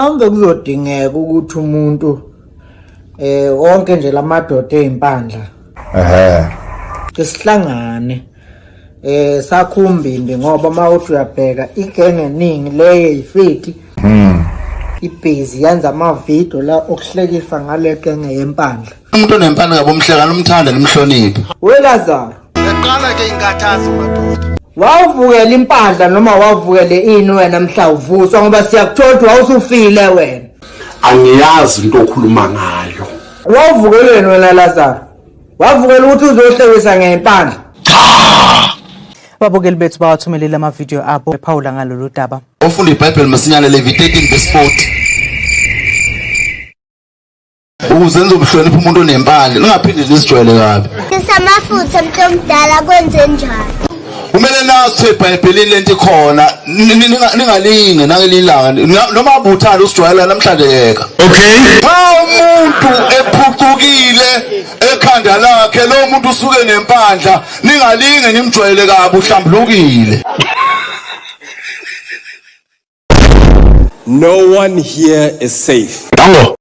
Mhlawumbe kuzodingeka ukuthi umuntu wonke nje lamadoda ezimpandla. Ehhe. Ke sihlangane sakhumbindi ngoba uma uthi uyabheka igenge eningi le yifiti. Ibhizi yenza amavidiyo la okuhlekisa ngale genge yempandla. Umuntu onempandla ngabe umhleka nomthanda nimhloniphe. We Lazaro. Yaqala ke inkathazo madoda. Wawuvukela impandla noma wavukele ini wena mhla uvuswa ngoba siyakuthola ukuthi wawusufile wena. Angiyazi into okhuluma ngayo. Wawuvukeleni wena Lazaro? Wavukela ukuthi uzohlekisa ngempandla. Ababukeli bethu bawathumelele amavidiyo abo bephawula ngalolu daba. Ofunda iBhayibheli masinyane Levi 13 verse 40. Ukuze nizobuhlonipha umuntu onempandla ningaphinde nisijwayele kabi. Samafutha mntomdala kwenze njani? Kumele nazi eBhayibhelini lento ikhona ningalinge nangelinye ilanga noma buthanda usijwayela namhlanje yeka. Okay. Xa umuntu ephucukile ekhanda lakhe lo muntu usuke nempandla ningalinge nimjwayele kabi uhlambulukile. No one here is safe. Dango.